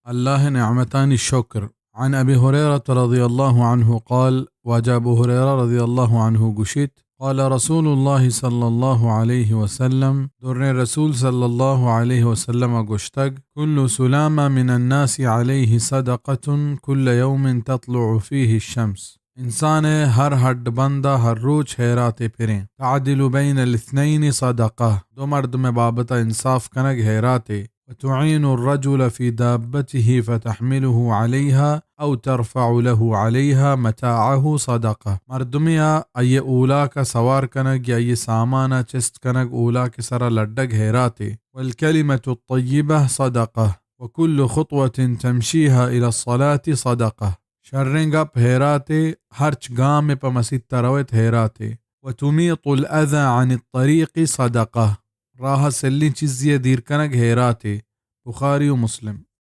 اللہ ءِ نعمتانی شکر۔ عن ابی ہریرہ رضی اللہ عنہ قال، واجہ ابو ہریرہ رضی اللہ عنہ گوشیت، قال رسول اللہ صلی اللہ علیہ وسلم، دریں رسول صلی اللہ علیہ وسلم ءَ گوشتگ، کل سلامہ من الناس علیہ صدقۃ کل یوم تطلع فیہ الشمس۔ انسان ءِ ہر ہڈ بند ءَ ہر روچ ہیراتے پریں۔ تعدل بین الاثنین صدقہ، دو مردم ءِ بابت ءَ انصاف کنگ ہیراتے۔ وتعین الرجل فی دابتہ فتحملہ علیہا او ترفع لہ علیہا متاعہ صدقہ، مردمے ءَ آئی ءِ اولاک ءَ سوار کنگ یا آئی ءِ سامان ءَ چست کنگ اولاک ءِ سرا لڈگ ہیراتے۔ والکلمۃ الطیبۃ صدقہ، وکل خطوۃ تمشیہا الی الصلاۃ صدقہ، شریں گپ ہیراتے، ہرچ گامے پہ مسیت ءَ رویت ہیراتے۔ وتمیط الاذی عن الطریق صدقہ، راہ ءَ سلیں چیزے ءَ دیر کنگ ہیراتے۔ بخاری و مسلم۔